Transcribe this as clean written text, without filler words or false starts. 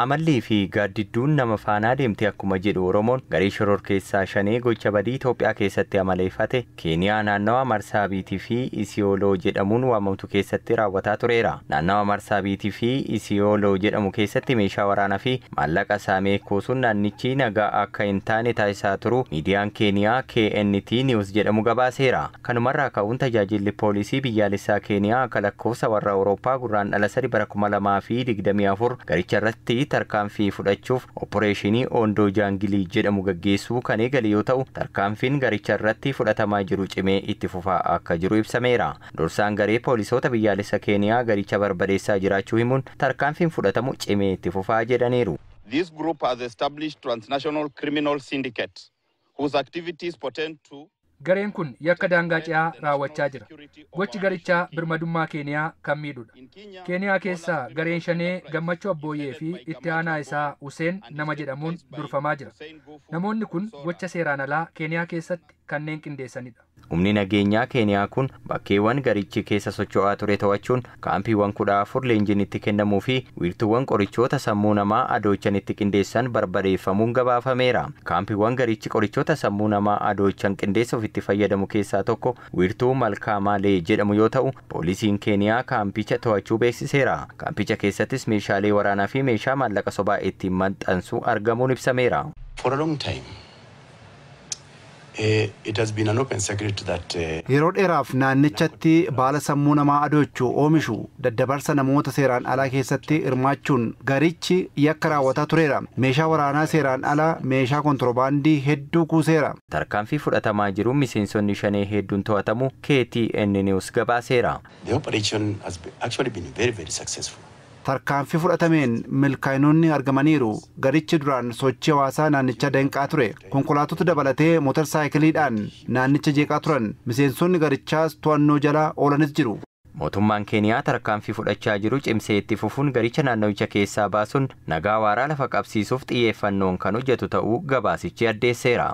Amallii fi gaaddidduun nama faanaa deemte akkuma jedhu Oromoon, garee shororkeessaa Shanee gocha badii Itoophiyaa keessatti amaleeffate Keeniyaa naannawa Marsaabiitii fi Isiyooloo jedhamuun waamamtu keessatti raawwataa tureera. Naannawa Marsaabiitii fi Isiyooloo jedhamu keessatti meeshaa waraanaa fi maallaqa saamee kuusuun naannichi nagaa akka hin taane taasisaa turu miidiyaan Keeniyaa KNT News jedhamu gabaaseera. Kanumarraa ka'uun tajaajilli poolisii biyyaalessaa Keeniyaa akka lakkoofsa warra Awurooppaa Gurraandhala 3 bara 2024 garicha irratti tarkaanfii fudhachuuf Opereeshinii Oondoo Jaangilii jedhamu gaggeessuu kan eegale yoo ta'u, tarkaanfiin garicha irratti fudhatamaa jiru cimee itti fufaa akka jiru ibsameera. Dursaan garee poolisoota biyyaalessa Keeniyaa garicha barbadeessaa jiraachuu himuun, tarkaanfiin fudhatamu cimee itti fufaa jedhaniiru. This group has established transnational criminal syndicate whose activities portend to Gareen kun yakka daangaa ce'aa raawwachaa jira. Gochi garichaa birmadummaa Keeniyaa kan miidhudha. Keeniyaa keessa gareen Shanee Gammachuu Abbooyyee fi itti aanaa isaa Huseen nama jedhamuun durfamaa jira. Namoonni kun gocha seeraan alaa Keeniyaa keessatti kanneen qindeessanidha. Humni nageenyaa Keeniyaa kun bakkeewwan garichi keessa socho'aa ture to'achuun kaampiiwwan 14 leenjiin itti kennamuu fi wiirtuuwwan qorichoota sammuu namaa adoochan itti qindeessan barbadeeffamuun gabaafameera. Kaampiiwwan garichi qorichoota sammuu namaa adoochan qindeessuuf itti fayyadamu keessaa tokko wiirtuu Malkaamaalee jedhamu yoo ta'u, poolisiin Keeniyaa kaampicha to'achuu beeksiseera. Kaampicha keessattis meeshaalee waraanaa fi meeshaa maallaqa sobaa ittiin maxxansu argamuun ibsameera. For a long time, it has been an open secret that Yeroo dheeraaf naannichatti baala sammuu namaa adoochuu oomishu, daddabarsa namoota seeraan alaa keessatti hirmaachuun garichi yakka raawwataa tureera. Meeshaa waraanaa seeraan alaa, meeshaa kontiroobaandii hedduu kuuseera. Tarkaanfii fudhatamaa jiruun miseensonni Shanee hedduun to'atamu KTN News gabaaseera. The operation has actually been very, very successful. Tarkaanfii fudhatameen milkaa'inoonni argamaniiru. Garichi duraan sochii hawaasaa naannichaa danqaa ture. Konkolaattota dabalatee mootarsaayikiliidhaan naannicha jeeqaa turan. Miseensonni garichaas to'annoo jala oolanis jiru. Mootummaan Keeniyaa tarkaanfii fudhachaa jiru cimsee itti fufuun garicha naannawicha keessaa baasuun nagaa waaraa lafa qabsiisuuf xiyyeeffannoon kan hojjetu ta'uu gabaasichi addeesseera.